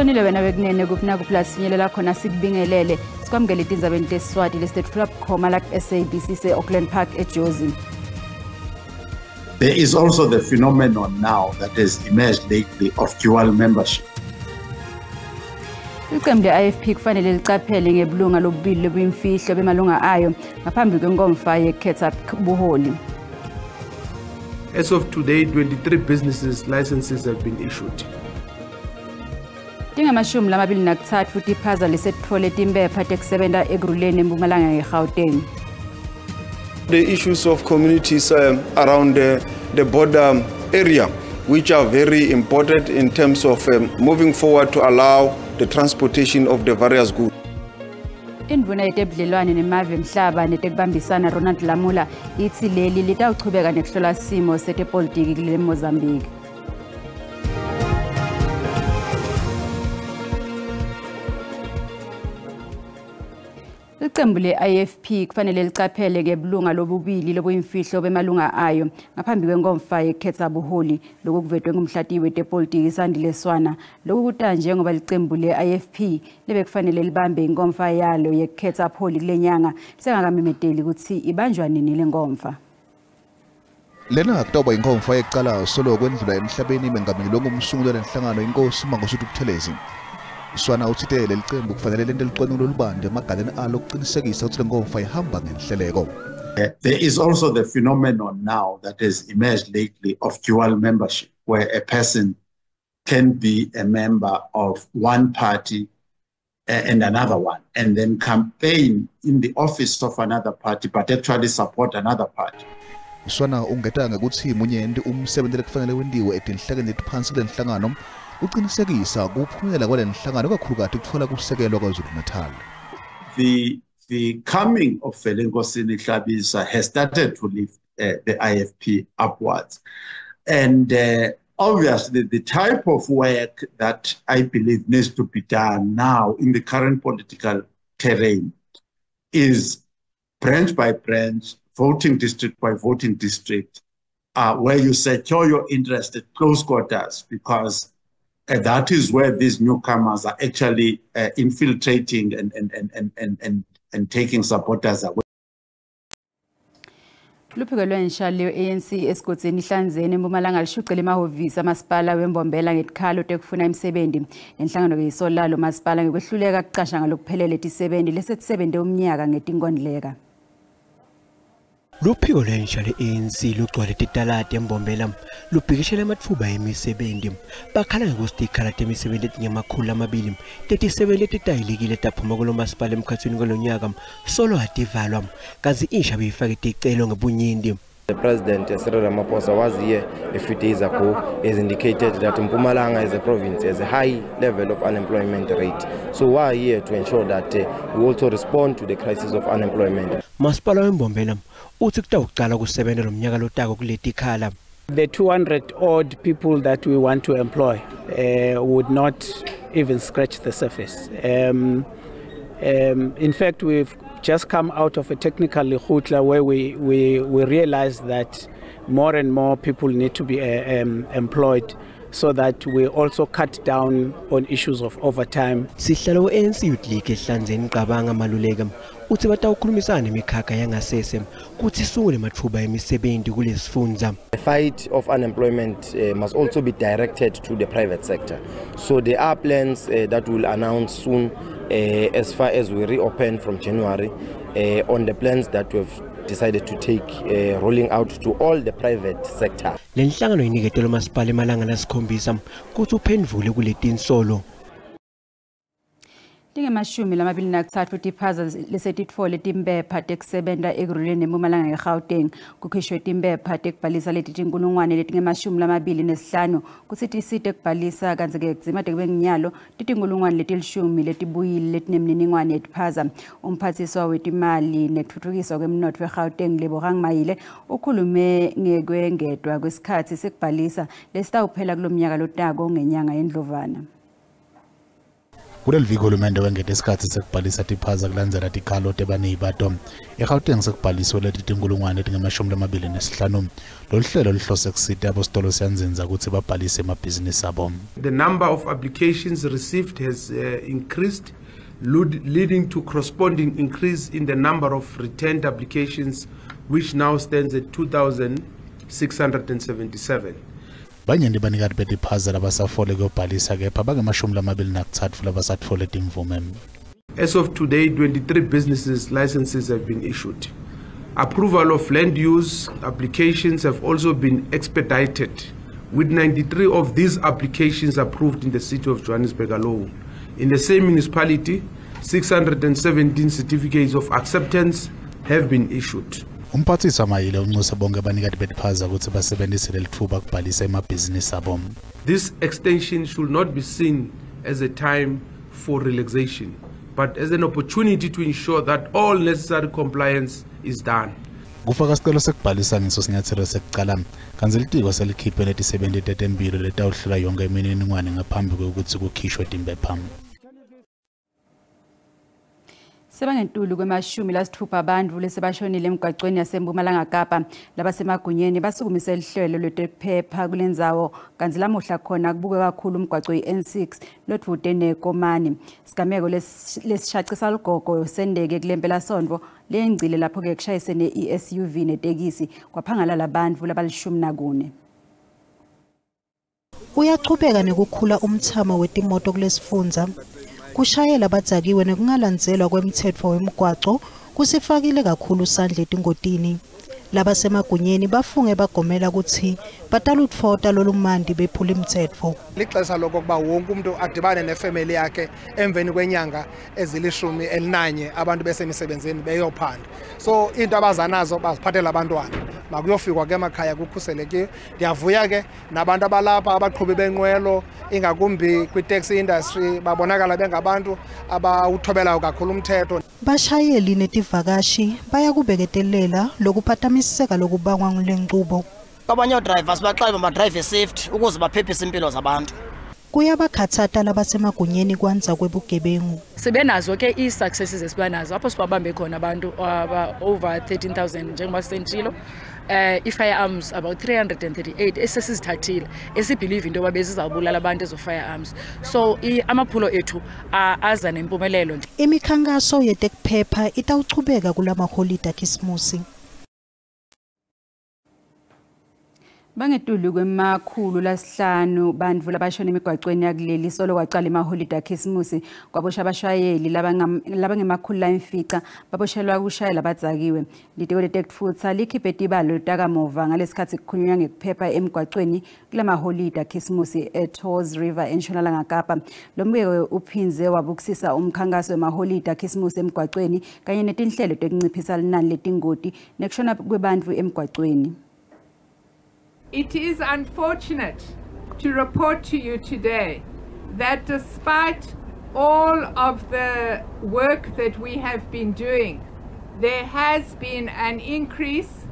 Ushonile wena wekunene kuphi nakuphi la sifinyelela khona sikubingelele. Sikwamukele etindzabeni teSiswati lesitetfula bukhoma la ku-SABC se-Auckland Park eJozi. There is also the phenomenon now that has emerged lately of dual membership. Iqembu le-IFP kufanele licaphele ngebulunga lobubili lobuyimfihlo bemalunga ayo ngaphambi kwenkomfa yekukhetha buholi. As of today, 23 businesses licenses have been issued. Tingamashumi 23 tiphaza lesetitfole timphepha tekusebenta Ekurhuleni eMpumalanga ngeGauteng. The issues of communities around the border area, which are very important in terms of moving forward to allow the transportation of the various goods. Indvuna yetebudlelwane nemave emhlaba netekubambisana Ronald Lamola itsi leli litawuchubeka nekuhlola simo setepolitiki kule Mozambique. Iqembu le-IFP kufanele licaphele ngebulunga lobubili lobuyimfihlo bemalunga ayo ngaphambi kwenkomfa yekukhetha buholi. Lokhu kuvetwe ngumhlatiyi wetepolitiki Sandile Swana. Lokhu kuta njengoba licembu le-IFP lebekufanele libambe inkomfa yalo yekukhetha buholi kule nyanga sengakamimeteli kutsi ibanjwa nini le nkomfa. Lena kutawuba inkomfa yekucala solo kwendlula emhlabeni mengameli longumsunguli walenhlangano inkosi Mangosuthu Buthelezi. Swana utsite leli cembu kufanele lente lucwaningo lolubanti emagaleni alo ukuqinisekisa ukuthi lenkomfa ihamba ngenhleleko. There is also the phenomenon now that has emerged lately of dual membership, where a person can be a member of one party and another one, and then campaign in the office of another party, but actually support another party. Swana ungeta ngekutsi munyenti umsebenzi lekufanele wentiwe etinhlakeni letiphansi kulenhlangano uqinisekisa kuphumelela kwalenhlangano kakhulukati kutfola kusekelwa KwaZulu-Natal. The coming of Velenkosini Hlabisa has started to lift the IFP upwards. And obviously the type of work that I believe needs to be done now in the current political terrain is branch by branch, voting district by voting district, where you secure your interest at close quarters, because that is where these newcomers are actually infiltrating and taking supporters away. Luphiko lwensha le-ANC esigodzini Ehlanzeni eMpumalanga lishucele emahhovisi amasipala weMbombela ngetikhalo tekufuna imisebenti. Lenhlangano-ke isola lo masipala ngekwehluleka kucasha ngalokuphelele tisebenti lesetisebente umnyaka ngetinkondleka. Luphiko lwensha le-ANC lugcwale titaladi eMbombela lubhikishela ematfuba emisebenti. Bakhala ngekutsi tikhala temisebenti letingemakhulu 2 tetisebenti letitayelekile taphuma kulo masipala emkhatsini kwalonyaka solo ativalwa kantsi insha beyifake ticelo ngebunyenti. The President, Cyril Ramaphosa, was here a few days ago, has indicated that Mpumalanga as a province has a high level of unemployment rate. So we are here to ensure that we also respond to the crisis of unemployment. Masipala weMbombela utsi kutawucala kusebenta lomnyaka lotako kuletikhala. The 200 odd people that we want to employ would not even scratch the surface. In fact, we've just come out of a technical lekgotla where we realized that more and more people need to be employed so that we also cut down on issues of overtime. Sihlalo we-ANC Youth League Ehlanzeni Qabanga Maluleka utsi batawukhulumisana nemikhakha yangasese kutsi isungule ematfuba emisebenti kulesifundza. The fight of unemployment must also be directed to the private sector. So there are plans that we'll announce soon as far as we reopen from January on the plans that we've decided to take rolling out to all the private sector. Lenhlangano inikete lomasipala emalanga lasikhombisa kutsi uphendvule kuletinsolo. Tingamashumi 23 tiphaza lesetitfole timphepha tekusebenta Ekurhuleni eMpumalanga ngeGauteng. Kukhishwe timphepha tekubhalisa leti tinkulungwane letingemashumi 25 kutsi tisite kubhalisa, kantsi-ke kudzimate kube nginyalo titinkulungwane letilishumi letibuyile letinemininingwane yetiphaza. Umphathiswa wetimali nekutfutfukiswa kwemnotfo eGauteng Lebogang Maile ukhulume ngekwengetwa kwesikhatsi sekubhalisa lesitawuphela kulomnyaka lotako ngenyanga yeNdlovana. Kuleli viki hulumende wengete isikhatsi sekubhalisa tiphaza kulandzela tikhalo tebaneyi bato. eGauteng sekubhaliswe leti tinkulungwane letingu-25. Lolu hlelo luhlose kusita abositolo siyanzinza kutsi babhalise emabhizinisi abo. The number of applications received has increased, leading to corresponding increase in the number of returned applications, which now stands at 2,677. Banyenti banikati betiphaza labasafole kuyobhalisa kepha bangu-23 labasatfole timvume. As of today, 23 businesses licenses have been issued. Approval of land use applications have also been expedited, with 93 of these applications approved in the city of Johannesburg alone. In the same municipality, 617 certificates of acceptance have been issued. Umphathiswa Maile unxuse bonke abanikati betiphaza kutsi basebentise lelitfuba kubhalisa emabhizinisi abo. This extension should not be seen as a time for relaxation, but as an opportunity to ensure that all necessary compliance is done. Kufaka sicelo sekubhalisa ngiso sinyatselo sekucala kantsi litiko selikhiphe letisebenti tetemphilo letawuhlola yonke imininingwane ngaphambi kwekutsi kukhishwe timpepha. Sebangetulu kwe-60 abantu lesebashonile emgwacweni yaseMpumalanga Kapa labasemagunyeni basukumise lihlelo lwetekuphepha kulendzawo kantsi lamuhla khona kubuke kakhulu umgwaco i-N6 lodvute neKomani. Sigameko lesishacisa lugogo sendeke kulempelasonto leyengcile lapho-ke kushayisene i-SUV netekisi kwaphangalala bantfu labali-14. Uyachubeka nekukhula umthamo wetimoto kulesifundza. Kushayela badzakiwe nekungalandzelwa kwemtsetfo wemgwaco kusifakile kakhulu sandla etingotini. Labasemagunyeni bafunge bagomela kutsi batalutfota lolumandi bephula imtsetfo. Lixesha lokokuba wonke umuntu adibane nefemeli yakhe emveni kwenyanga ezili-14 abantu besemisebenzini beyophanda. So into abazanazo baziphathela abantwana. Makuyofikwa ke emakhaya kukhuselekile. Ndiyavuya ke nabantu abalapha abaqhubi benqwelo ingakumbi kwi-taxi industry babonakala bengabantu abawuthobelayo kakhulu umthetho. Bashayeli netivakashi bayakubeketelela lokuphatamiseka lokubangwa ngulencubo. Abanye oodrivers baxela badrive safety ukuze baphephise impilo zabantu. Kuyabakhathata labasemagunyeni kwandza kwebugebengu. Sibe nazo ke ii-successes esibanazo apho sibabambe khona abantu aba over 13,000 njengoba sentshilo. I-firearms about 338 esesizithathile esibelieve into yoba bezizawubulala abantu ezo firearms. So amaphulo ethu aza nempumelelo nje. Imikhankaso yetekuphepha itawuchubeka kulamaholide akhisimusi. Bangetulu kwe-500 bantfu labashona emigwacweni yakuleli solo kwacala emaholide akhisimusi kwabosha abashayeli labangu-500 baboshelwa kushayela badzakiwe. Litiko letekutfutsa likhiphe tibalo takamuva ngalesikhatsi kukhulunywa ngekuphepha emgwacweni kulamaholide akhisimusi eTours River eNtshonalanga Kapa. Lo mbiko uphindze wabukisisa umkhankaso wemaholide akhisimusi emgwacweni kanye netinhlelo tekunciphisa linani letingoti nekushona kwebantfu emgwacweni. It is unfortunate to report to you today that despite all of the work that we have been doing, there has been an increase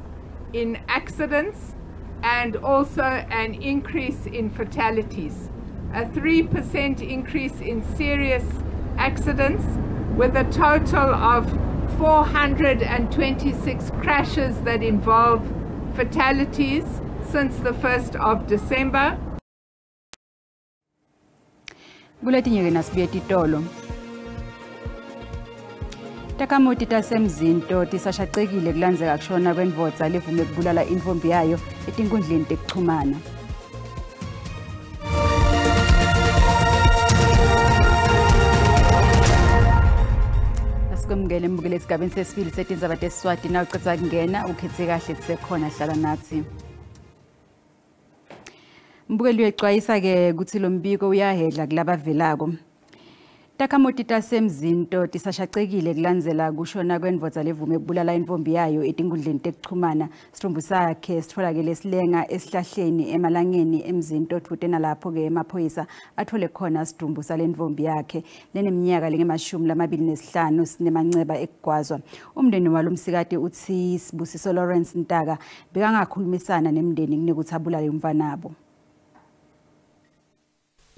in accidents and also an increase in fatalities. A 3% increase in serious accidents with a total of 426 crashes that involve fatalities since the 1st of December. Kuletinye nasibuye titolo. Takamuti tasemzinto tisashacekile kulandzeka kushona kwendvodza levume kubulala intfombi yayo etinkundleni tekuchumana. Asikwemukele mbukele esigabeni sesibili setindzaba teSiswati na ucedza kungena ukhethe kahle kusekhona hlala nathi. Mbukeli uyexwayisa ke kutsi lo mbiko uyahedla kulabavelako. Takamuti tasemzinto tisashacekile kulandzela kushona kwendvodza levume kubulala intfombi yayo etinkundleni tekuchumana. Sidvumbu sakhe sitfolakele silenga esihlahleni emalangeni emzinto dvute nalapho ke emaphoyisa athole khona sidvumbu salentfombi yakhe leneminyaka lengama-25 sinemanceba ekugwazwa. Umndeni walomsikati utsi Sibusiso Lawrence Ntaka bekangakhulumisana nemndeni kunekuthi abulale umfanabo.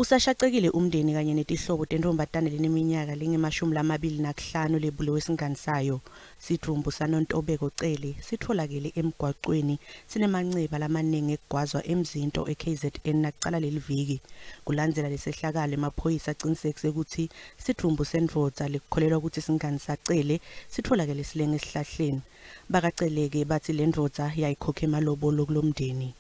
Usashacekile umndeni kanye netihlobo tentombatane leneminyaka lengama-25 lebulewe singani sayo. Sidvumbu saNontobeko Cele sitfolakele emgwacweni sinemanceba lamaningi ekugwazwa emzinto eKZN nakucala leli viki. Kulandzela lesehlakalo emaphoyisa acinisekise ukuthi sidvumbu sendvodza lekukholelwa ukuthi singani saCele sitfolakele silenge esihlahleni. Bakacele-ke bathi le ndvodza yayikhokha emalobolo kulomndeni.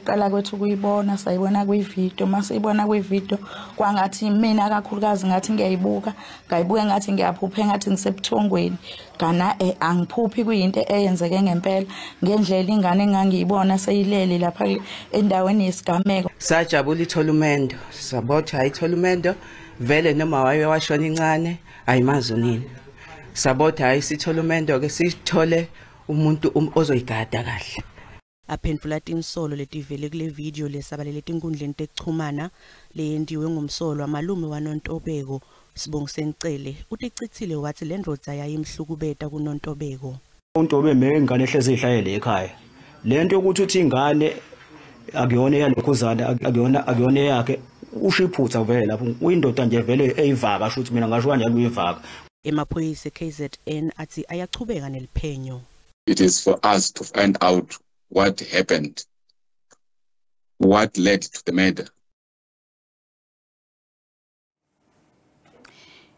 Qala kwethu kuyibona sayibona kwivideo, masiyibona kwivideo kwangathi mina kakhulukazi ngathi ngiyayibuka, ngayibuka ngathi ngiyaphupha ngathi ngisebuthongweni, kana angiphuphi kuyinto eyenzeke ngempela ngendlela ingane engangiyibona seyilele lapha endaweni yesigameko. Sajabula itholumendo, sabotha ayitholumendo vele noma waye washona incane ayimazi unini. Sabotha ayisitholumendo ke sithole umuntu ozoyigada kahle. Aphendvula tinsolo letivele kule video lesabalele etinkundleni tekuchumana leyentiwe ngumsolwa malume waNontobeko Sibongiseni Cele uticitsile wathi le ndvodza yayimhlukubeta kuNontobeko. Untobe mengane ehlezi ihlayele ekhaya. Lento yokuthi uthi ingane akuyona eyalokhuzana akuyona eyakhe usho iphutha vele lapho uyindoda nje vele eyivaka shuthi mina ngasho kanjalo uyivaka. Emaphoyisa KZN athi ayachubeka neliphenyo. It is for us to find out what happened, what led to the murder.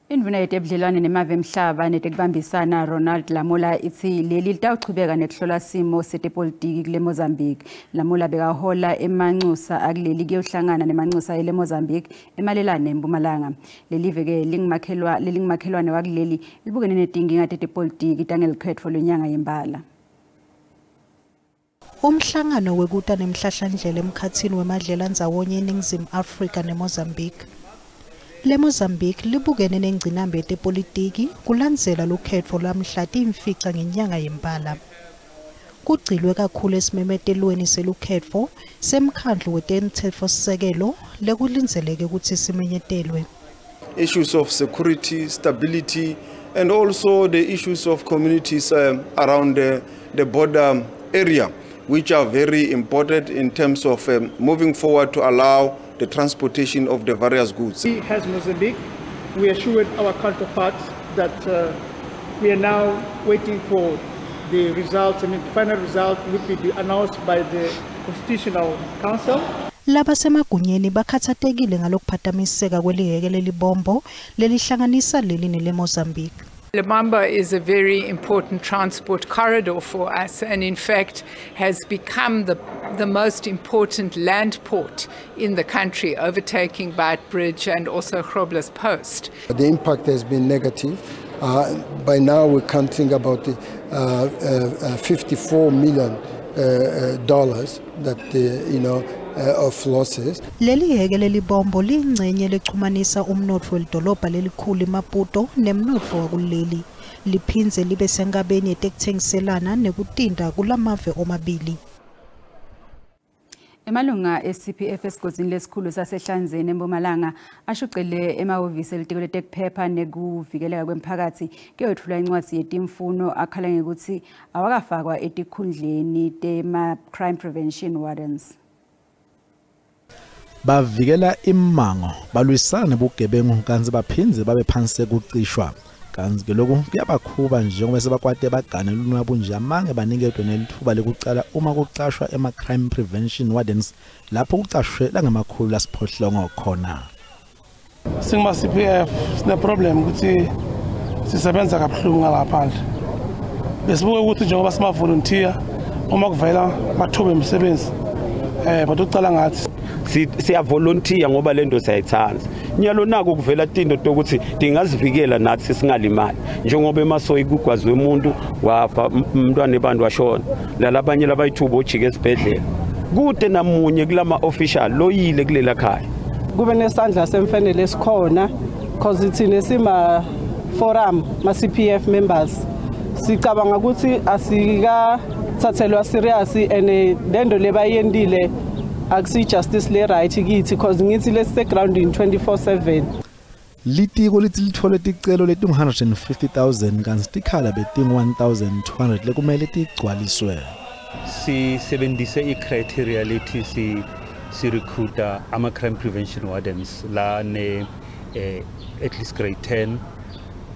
Indvuna yetebudlelwane nemave emhlaba netekubambisana Ronald Lamola itsi leli litawuchubeka nekuhlola simo setepolitiki kule Mozambique. Lamola bekahola emanxusa akuleli kuyohlangana nemanxusa ele Mozambique emalelane eMpumalanga. Lelive ke lingumakhelwane wakuleli libukene netinkinga tetepolitiki tangelikhetfo lwenyanga yembala. Umhlangano wekuta nemhlahlandlela emkhatsini wemadlelandzawonye eNingizimu Afrika neMozambique. Le Mozambique libukene nengcinamba yetepolitiki kulandzela lukhetfo lwamhla timfica ngenyanga yempala. Kugcilwe kakhulu esimemetelweni selukhetfo semkhandlu wetemtsetfosisekelo lekulindzeleke kutsi simenyetelwe. Issues of security, stability and also the issues of communities around the border area, which are very important in terms of moving forward to allow the transportation of the various goods. We, as Mozambique, we assured our counterparts that we are now waiting for the results. I mean, the final result would be announced by the Constitutional Council. Labasemagunyeni bakhathatekile ngalokuphatamiseka kweliheke lelibombo lelihlanganisa leli neleMozambique. Lebamba is a very important transport corridor for us and in fact has become the most important land port in the country, overtaking Beitbridge and also Grobler's Post. The impact has been negative. By now we're counting about $54 million that of losses. Leli heke lelibombo liyingcenye lechumanisa umnotfo welidolobha lelikhulu iMaputo nemnotfo wakuleli. Liphindze libe senkabeni yetekutsengiselana nekutinta kulamave omabili. Emalunga e-CPF esigodzini lesikhulu sasehlanzeni eMpumalanga ashucele emahhovisi elitiko letekuphepha nekuvikeleka kwemphakatsi kuyotfula incwadzi yetimfuno akhala ngekutsi awakafakwa etikhundleni tema-crime prevention wardens. Bavikela immango balwisana nebugebengu kantsi baphindze babe phansi kucishwa kantsi ke lokhu kuyabakhuba njengoba sebakwate bagane lunwabu nje amange baniketwe nelithuba lekucala uma kucashwa ema-crime prevention wardens lapho kucashwe langama-700 khona. Singama CPF sine problem ukuthi sisebenza kabuhlungu ngaphandle. Besibuke ukuthi njengoba sima volunteer uma kuvela mathuba emisebenzi baducala ngathi siya volunteer ngoba lento siyayithanda. Nyalo nako kuvela tinto tokuthi tingazivikela nathi singalimali njengoba emasoyi kugwaziwe umuntu wafa umntwana ebantu washona lalabanye labayithuba ojike esibhedlela kude namunye kulama official loyile kulela khaya. Kube nesandla semfanele esikhona because thina sima forum ma CPF members sicabanga ukuthi asikathathelwa serious and lento lebayendile akusi justice le right kithi because ngithi lesi ground in 24/7. Litiko lithi lithole ticelo leti 150,000 kantsi tikhala betingu 1,200 lekumele tigcwaliswe. Sisebenzise i-criteria lethi si Si-recruita ama-crime prevention wardens la ne at least grade 10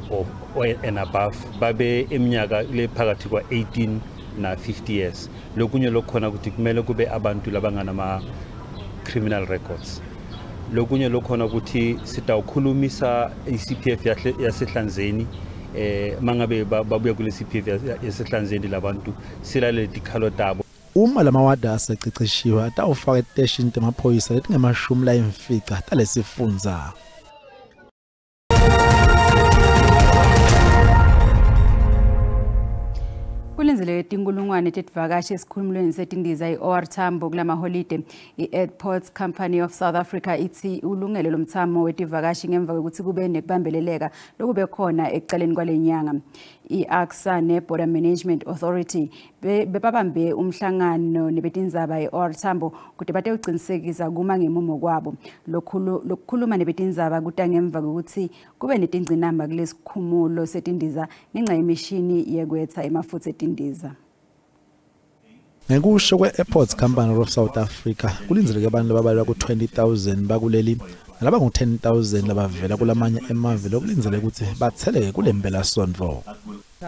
or and above, babe eminyaka le phakathi kwa-18 na 50 years. Lokunye lokukhona ukuthi kumele kube abantu labanganama criminal records. Lokunye lokhona ukuthi sitawukhulumisa i-CPF yasehlanzeni, mangabe babuya kule CPF yasehlanzeni labantu silalele tikhalo tabo. Uma lamawada asececeshiwe atawufaka etiteshini temaphoyisa letingemashumi layimfica talesifundza. Kulindeleke tinkulungwane tetivakashi esikhumulweni setindiza i-OR Tambo kulamaholide. I-Airports Company of South Africa ithi ulungele lomthamo wetivakashi ngemva kokuthi kube nekubambeleleka lokube khona ekucaleni kwale nyanga. I-ACSA ne-Border Management Authority bebabambe umhlangano nebetindzaba e-OR Tambo kude batewucinisekisa kuma ngemumo kwabo. Lokukhuluma nebetindzaba kuta ngemva kokuthi kube netingcinamba kulesikhumulo setindiza ngenxa yemishini yekwetsa emafutha etindiza. Ngekusho kwe-Airports Company of South Africa, kulindzeleke abantu ababalelwa ku-20,000 bakuleli nalabangu-10,000 labavela kulamanye emave lokulindzeleke ukuthi batheleke kule mpelasonto.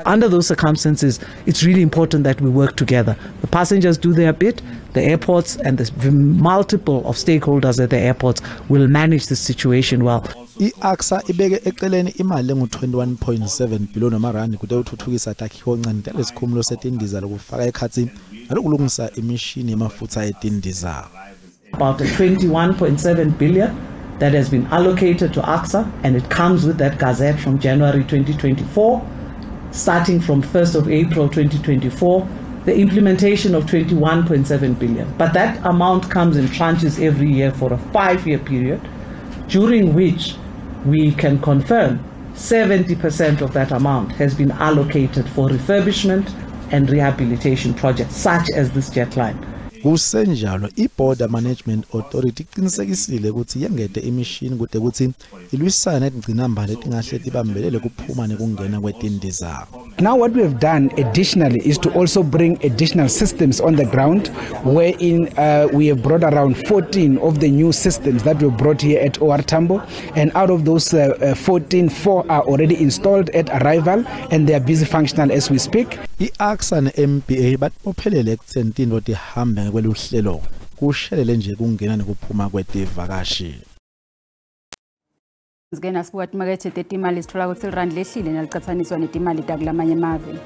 Under those circumstances, it's really important that we work together. The passengers do their bit, the airports and the multiple of stakeholders at the airports will manage the situation well. I-ACSA ibeke eceleni imali engu-21.7 billion amarandi kute uthuthukisa takhiwo ncane talesikhumulo setindiza lokufaka ekhatsi nalokulungisa imishini yemafutha etindiza. About 21.7 billion that has been allocated to ACSA, and it comes with that gazette from January 2024. Starting from 1st of April 2024, the implementation of 21.7 billion. But that amount comes in tranches every year for a 5-year period, during which we can confirm 70% of that amount has been allocated for refurbishment and rehabilitation projects, such as this jet line. Kusenjalo, i-Border Management Authority iqinisekisile ukuthi yengete imishini kude ukuthi ilwisane netingcinamba letingahle tibambelele kuphuma nekungena kwetindiza. Now what we have done additionally is to also bring additional systems on the ground, wherein we have brought around 14 of the new systems that were brought here at OR Tambo, and out of those 14, 4 are already installed at arrival and they are busy functional as we speak. I-ACSA ne-MBA batibophelele ekutheni tintfo tihambe ngekweluhlelo kushelele nje kungena nekuphuma kwetivakashi. Ngena sibuka timakethe tetimali, sithola kutsi lirandi lehlile nalicatsaniswa netimali takulamanye emave.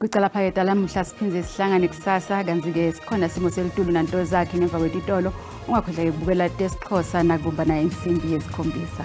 Kucala phaketa lamuhla, siphindze sihlangane kusasa. Kantsi-ke sikhona simo selitulu nanto zakhe ngemva kwetitolo. Ungakhohlwa kubukela tesiXhosa nakubumbana insimbi yesikhombisa.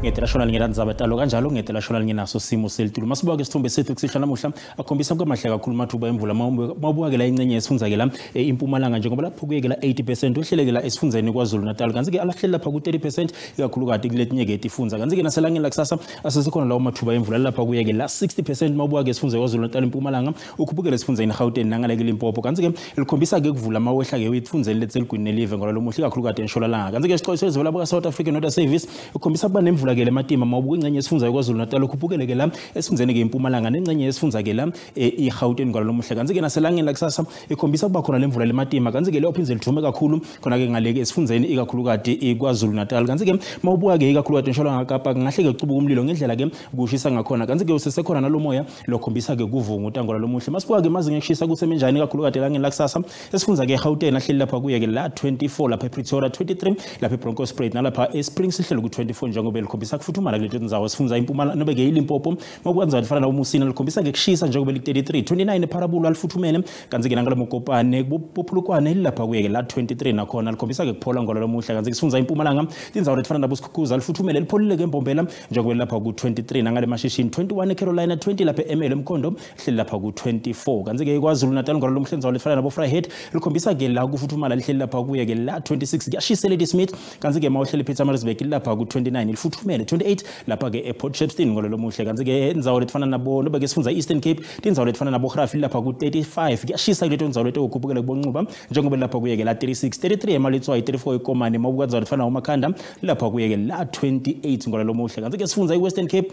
Ngetela shona lingelandzaba talo kanjalo ngetela shona lingenaso simo selitulu. Masibuka ke sithombe sethu kusihla namuhla akhombisa kwamahle kakhulu mathuba emvula mawubuka ke la ingcenye yesifundza ke la impumalanga, njengoba lapho kuyeke la 80% uhleleke la esifundzeni KwaZulu Natal, kanti ke alahleli lapha ku 30% ikakhulukati kuletinye ke tifundza. Kanti ke naselangeni lakusasa asesekhona lawo mathuba emvula lapha kuyeke la 60% mawubuka ke esifundza KwaZulu Natal impumalanga, ukhuphukele esifundzeni Gauteng nangaleke Limpopo. Kanti ke likhombisa ke kuvula mawehla ke efundzeni letseligwini nelive ngoba lomuhla ikakhulukati entshonalanga. Kanti ke sixwayiswe ezivela ka South African Weather Service ukhombisa kuba nemvula ke lematima mawubuka ingcenye yesifundza KwaZulu Natal, ukhuphukele ke la esifundzeni ke impumalanga nengcenye yesifundza ke la iGauteng kwalo lomuhla. Kanti ke naselangeni lakusasa ikhombisa kuba khona lemvula lematima, kanti ke leyo phindze lithume kakhulu khona ke ngaleke esifundzeni ikakhulukati iKwaZulu Natal. Kanti ke mawubuka ke ikakhulukati entshonalanga Kapa ngahle ke kucubuka umlilo ngendlela ke kushisa ngakhona. Kanti ke usesekhona nalomoya lokhombisa ke kuvunga utangola lomuhle. Masibuka ke mazinga ekushisa kusemenjani ikakhulukati elangeni lakusasa esifundza ke eGauteng ahleli lapha kuye ke la 24, lapha ePretoria 23, lapha eBronkhorstspruit nalapha eSprings ihlelo ku 24 njengoba likhombisa. kufuthumala kuleto tindzawo. Sifundza iMpumalanga nobe ke iLimpopo, mawukwenza lifana nabo Musina, likhombisa ke kushisa njengoba li-33, 29 ePharabulo alifuthumele, kanti ke nangale Mokopane boPhulukwane lilapha kuye ke la 23, nakhona likhombisa ke kuphola ngolo lomuhla. Kanti sifundza iMpumalanga, tindzawo letifana nabo Sikhukhuza lifuthumele, lipholile ke eMbombela njengoba lapha ku-23, nangale Mashishini 21, eCarolina 20, lapha eML eMkhondo lihleli lapha ku-24. Kanti ke KwaZulu Natal ngolo lomuhla, indzawo lefana nabo Vryheid likhombisa ke la kufuthumala, lihleli lapha kuye ke la 26, kuyashisa eLadysmith. Kanti ke mawuhleli Pietermaritzburg lapha ku-29, lifuthumele, 28 lapha ke ePort Shepstone ngolo lomuhle. Kanti ke indzawo letifana nabo nobe ke sifundza Eastern Cape, tindzawo letifana nabo Graaf lapha ku-35, kuyashisa kuleto ndzawo leto, kukhuphukela kuboncuba njengoba lapha kuye ke la 36, 33 eMaletswai, 34 eKomani, mawubuka indzawo lefana nabo lapha kuye ke la 28 ngolo lomuhle. Kanti ke sifundza i-Western Cape,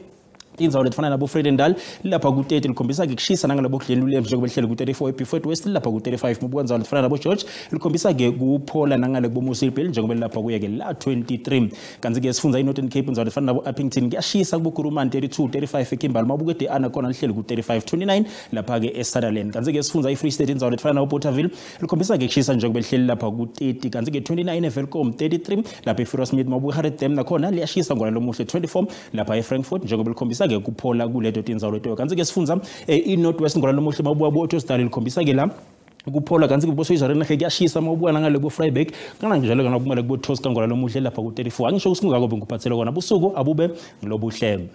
tindzawo letifana nabo Vredendal lapha ku-30, likhombisa ke kushisa nangalabo Glen Williams njengoba lihleli ku-34, eBeaufort West lapha ku-35, mubuka indzawo letifana nabo George likhombisa ke kuphola nangale kubo Mossel Bay njengoba lapha kuye ke la 23. Kanti ke sifundza i-Northern Cape, indzawo lefana nabo Upington kuyashisa kubo Kuruman 32, 35 eKimberley, mawubuka eDe khona lihleli ku-35, 29 lapha ke eSutherland. Kanti ke sifundza i-Free State, indzawo letifana nabo Bothaville likhombisa ke kushisa njengoba lihleli lapha ku-30, kanti ke 29 eWelkom, 33 lapha eFurasmith, mawubuka Harriet Dam nakhona liyashisa ngona lomuhle, 24 lapha eFrankfurt njengoba likhombisa ke kuphola kuleto tindzawo leto. Kanti ke sifundza i-North West ngona lomuhle, mawubuka bo-Ottosdal likhombisa ke la kuphola, kanti kubo Soyizarena kuyashisa, mawubuka nangale kubo Vryburg kananjalo kana kumele kubo Tosca ngona lomuhle lapha ku-34. Angisho ukuthi kungako bengikuphathele kona. Busuku abube ngilobuhle.